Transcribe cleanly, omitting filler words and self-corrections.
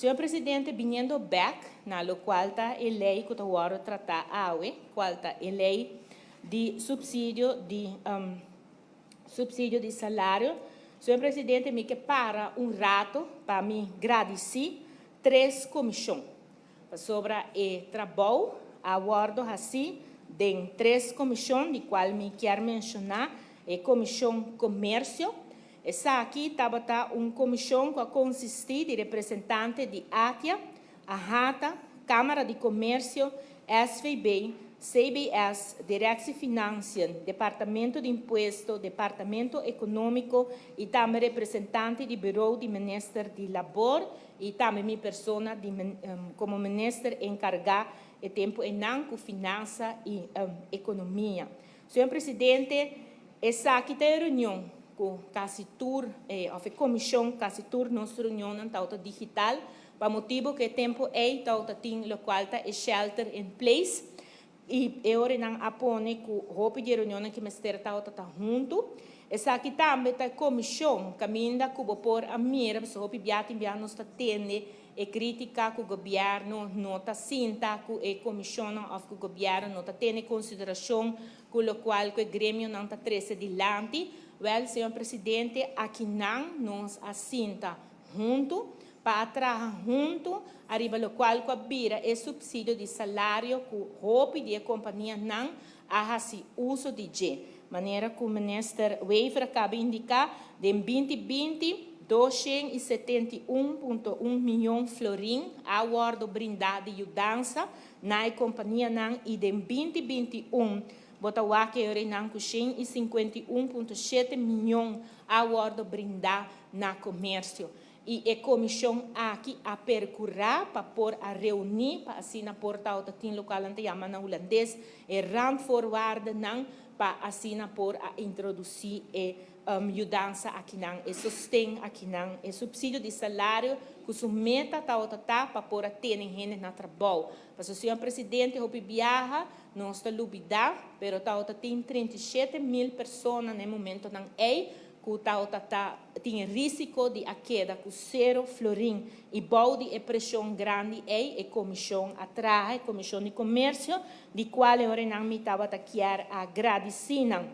Señor Presidente, biniendo bèk na lokual ta e lei ku ta wòrdu tratá awe, kual ta e lei di supsidio di salario. Señor Presidente, mi ke para un ratu pa mi gradisí tres komishon. Pasobra e trabou a wòrdu hasí den tres komishon, di kual mi kier menshoná e Komishon Komersio. Esaki tabata un komishon ku a konsistí di representante di ATIA, AHATA, Kámara di Komersio, SVB, CBS, Directie Financiën, Departamento di Impuesto, Departamento Ekonómiko i tambe representante di Bureau di Minister di Labor i tambe mi persona di komo minister enkargá e tempu einan ku Finansa i Ekonomia. Señor Presidente, esaki ta e reunion ku kasi tur, òf e komishon, kasi tur nos reunionnan tabata digital, pa motibu ku e tempu ei tabata tin lokual ta e shelter in place, i e ora nan a pone ku hopi di e reunionnan ku mester tabata ta huntu. Esaki tambe ta e komishon kaminda ku bo por a mira, pasobra hopi bia tin bia nos ta tende e krítika ku gobièrnu no ta sinta ku e komishonnan òf ku gobièrnu no ta tene konsiderashon ku lokual ku e gremionan ta trese dilanti. Wèl, señor Presidente, akinan nos a sinta huntu pa a traha huntu ariba lokual ku a bira e supsidio di salario ku hopi di e kompanianan a hasi uso di dje. Manera ku Minister Wever a kaba indiká, den 2020, 271.1 mion florin a wòrdu brindá di yudansa na e kompanianan i den 2021 bo ta wak nan ku 151.7 mion a wòrdu brindá na komersio. I e komishon aki a perkurá pa por a reuní, pa asina por ta tin lokual nan ta yama na hulandes e randvoorwaarden, pa asina por a introdusí e yudansa akinan, e sosten akinan, e supsidio di salario, ku su meta ta pa por a tene hende na trabou. Pasobra, señor Presidente, hopi biaha nos ta lubidá, pero tin 37 mil persona na momentonan ei ku ta tin rísiko di a keda ku 0 florin i bou di e preshon grandi ei e komishon a traha, e komishon di komersio, di kual nan mi tabata kier a gradisí nan.